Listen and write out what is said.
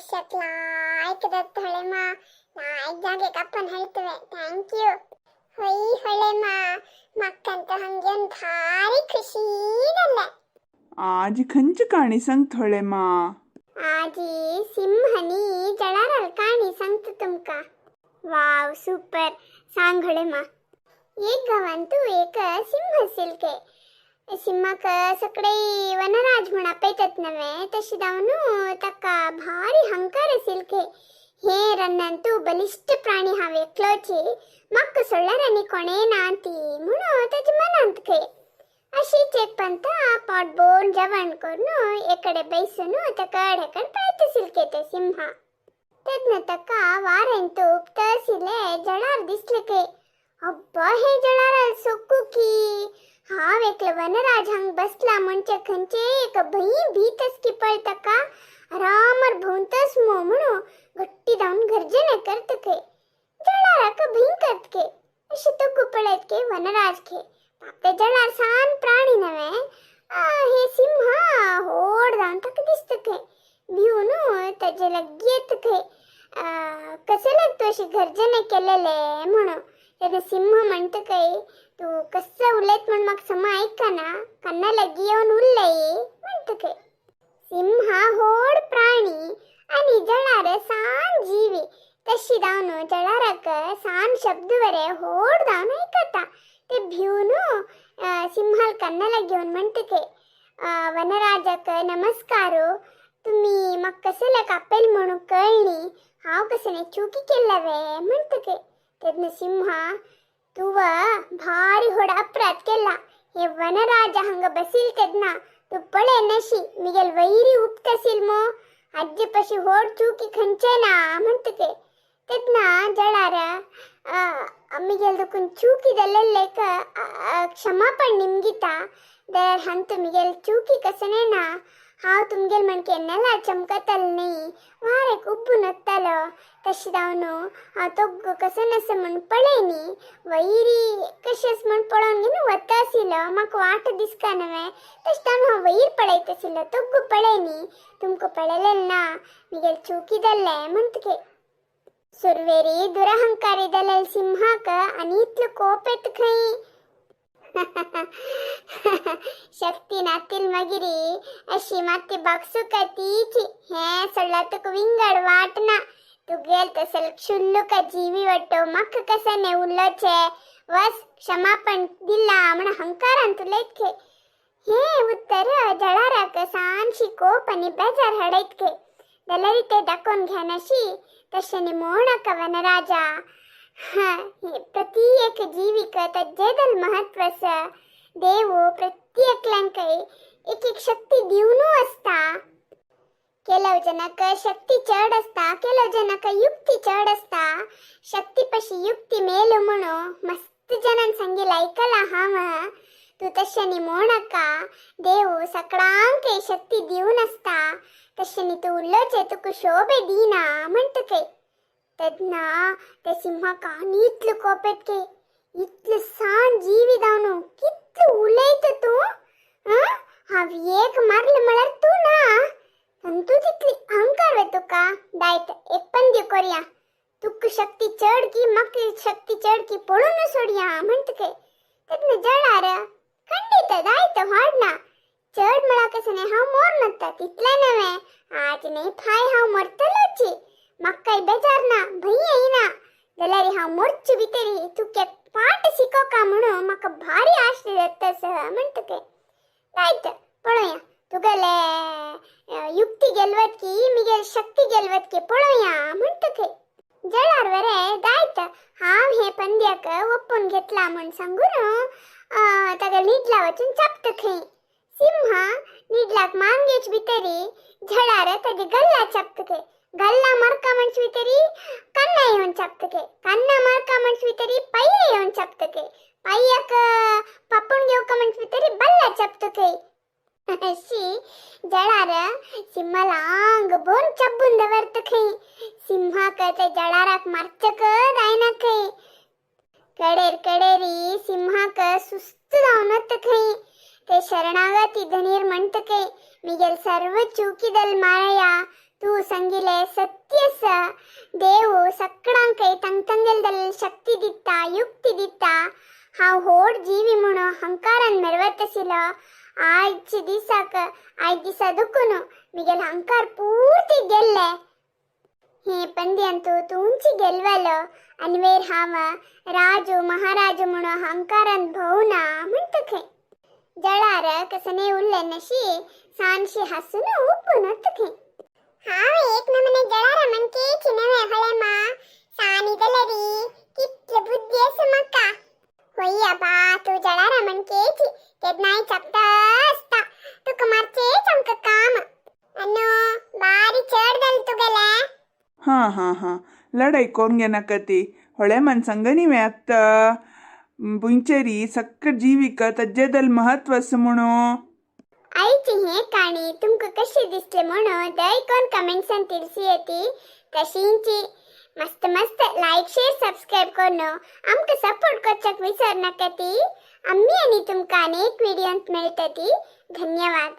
भविष्यात ಲಾಯ್ಕ್ ದತ್ತ ಹೊಳೆಮ್ಮ. ಲಾಯ್ಕ್ ಜಾಗೆ Cubbon ಹೇಳ್ತವೆ. Thank you. ಹೊಯ್ ಹೊಳೆಮ್ಮ, ಮಕ್ಕಂತ ಹಂಗೆ ಒಂದು ಭಾರಿ ಖುಷಿ ಇದಲ್ಲ. आजी खंयची काणी सांगता होळेमा? आजी सिंहनी जळाराल काणी सांगता तुमका. वाव, सुपर. सांग होळेमा. एक गावांतू एक सिंह सिल्के. सिंहाक सगळे वनराज म्हण आपयतात नव्हे, तशी जावन ताका भारी हंकार सिल्के. हे रन्नंतू बलिष्ठ प्राणी हांव एकलोची, म्हाका सोडल्यार आनी कोणें ना ती म्हणून ताच्या मनांत खंय. अशीच एक पंत पोट भरून जेवण करून एकडे बैसून ताका कडेकड पळयता सिल्के ते सिंहा. तेन्ना ताका वारेंत उपतसिले जळार दिसले खंय. अब्बा, हे जळार सोकू की हांव एकलो वनराज हांग बसला म्हणजे खंयचे एक भंय भीतस की पळ ताका आरामार भोंवतस मो म्हणून घट्टी जावन गर्जने करत खंय. जळाराक भंय करत खे. अशें तग्गू पळयत खे वनराज खे. ते जळार सान प्राणी नव्हे, हे सिंह होड जावन ताका दिसता खंय. भिवन ताजे लागीं येता खंय. कसं तू अशी गर्जने केलेले म्हणून. तेन्ना सिंह म्हणटा खंय, तूं कसं उलयत म्हण म्हाका समा आयकना, कन्ना लागीं येवन उलय म्हणटा खंय. सिंह होड प्राणी आणि जळार सान जीवी, तशी जावन जळाराक सान शब्द वरे होड जावन आयकता. ते भिवन सिंहाल कन्नला घेवन म्हणटा खंय, वनराजाक नमस्कार, तुम्ही म्हाका कसले कापेल म्हणून कळ्ळी, हांव कसले चुकी केल्लवे म्हणटा खंय. तेन्ना सिंहा, तुव भारी होड अपराध केला. हे वनराज हांगा बसील तेन्ना तूं पळय नशी मिगेल वैरी उपतसील मो. आज्जे पशी होड चुकी खंयचे ना म्हणटा खंय. तेन्ना जळार, मिगेल दुखून चुकी जाल्लेक क्षमापण निमगिता दर हंत मिगेल चुकी कसने ना. हांव तुमगेल म्हण केन्नाला चमकतल न्ही, वारेक उब्बून वत्तालो. तशें जावन हांव तोग्गो कसो नासा म्हण पळय न्ही, वैरी कशें आसा म्हण पळोवन घेवन वता आशिल्लो. म्हाका वाट दिसता न्हय, तशें जावन हांव वयर पळयता आशिल्लो. तोग्गो पळय न्ही, तुमकां पळयलें ना, मिगेल चुकी जाल्लें म्हणटकीर. सुरवेरी दुरहंकारी जालेल सिंहाक आनी इतलो कोप येता खंय. शक्ती नातील मगिरी अशी माती बागसुका तीची. हे सोडला तुका विंगड वाट ना. तुगेल तसल क्षुल्लुक जीवी वट्टो म्हाका कसं ने उल्लोचे. वस, क्षमापण दिला म्हण हंकारान तुलयत खे. हे उत्तर जळाराक सानशी कोप आनी बेजार हाडयत खे. जाल्यार ते दाखोवन घेनाशी तशें निमोणक वनराजा. प्रत्येक जीविक तज्जेदल महत्व आसा. देव प्रत्येकल्यांकय एक एक शक्ती दिवनू आसता. ಕೆಲವು ಜನಕ್ಕೆ ಶಕ್ತಿ ಚಡ್ असता, ಕೆಲವು ಜನಕ್ಕೆ युक्ती चड असता. शक्ती पशी युक्ती मेलू म्हणू मस्त जणांन सांगिल ऐकला हांव. तूं तशें निमोणका. देव सकळांक शक्ती दिवन आसता. तशें तूं उलोवचें तुका शोभे दिना म्हणटकीर. तेन्ना ते सिंहाक आनी इतलो कोप येत की इतलो सान जीवी जावन कितलो उलयता तूं. आं, हांव एक मारलें म्हळ्यार तूं ना. आनी तूं तितली अहंकार वे तुका? दायत, एक पंद्य कोरया. तुका शक्ती चड की म्हाका शक्ती चड की पळोवन सोडया म्हणटकीर. तेन्ना जळार, खंडीत दायत, व्हडना चड म्हळ्यार कशें न्ही हांव मोर नत्ता तितलें नव्हे. आज न्ही फाय हांव मरतलोची. म्हाका कांय बेजार ना, भंय येयना. जाल्यार हांव मोरचे भितरी तुका एक पाठ शिकोवका म्हणून म्हाका भारी आशा जाता म्हणटकीर. दायत, पळोवया तुगेले युक्ती गेलवत की मिगेल शक्ती गेलवत की पळोवया म्हणटकीर. जळार वरे दायत, हांव हे पंद्याक ಒಪ್ಪून घेतला म्हण सांगून ताका निडला वचून चापता खंय. सिंह निडलाक मारून घेवचे भितरी झळार ताजे गल्ला चापता खंय. गल्ला मारका म्हणचे भितरी कन्ना येवन चापता खंय. कन्ना मारका म्हणचे भितरी पांय येवन चापता खंय. पांयाक पापून घेवका म्हणचे भितरी बल्ला चापता खंय. अशी जळार सिंहाला बोन चब्बून दवरता खंय. सिंहाक ते जळाराक मारचक जायना खंय. कडेर कडेरी सिंहाक सुस्त जावन वता खंय. ते शरणागती धनीर म्हणटा खंय, मिगेल सर्व चुकी दल मारया. तूं सांगिले सत्य आसा. देव सकडांकय तंगतंगेल शक्ती दिता, युक्ती दिता. हांव होड जीवी म्हणून हंकारान मेरवत आशिल्लो. आयचे दिसाक, आयज दिसा दुखून मिगेल हंकार पूर्ती गेल्ले. हे पंद्यांतू तूंची गेलवलो अनवेर हांव राजू महाराजू म्हणून हंकारान भोवना म्हणटा खंय. जळार कसने उरले नशी सानशी हसून उपून खंय. हांव एक नमूने जळारा म्हणकेची नव्हे हळे मा. सानी जाल्यारी कितले बुद्धी आसा म्हाका. होय बा, तूं जळारा म्हणकेची केन्नाय चपटा आसता. तुका मारचेच आमकां काम. अनु बारी चड जालें तुगेलें. हां हां हां, लढाई कोरून घेनाका ती. ಹೊಳೆ ಮನ್ ಸಂಗನಿವೆ ಅತ್ತ बुंचेरी सक्क जीविक तज्जेदल महत्व आसा म्हणू. आयची हे काणी तुमकां कशी दिसले म्हणून दयकोन कमेंट्सान तिळसी येती. तशींची मस्त मस्त लायक, शेअर, सबस्क्राईब करून आमकां सपोर्ट करच्याक विसर नाका ती. आम्ही आनी तुमकां अनेक व्हिडियोंत मेळटती. धन्यवाद.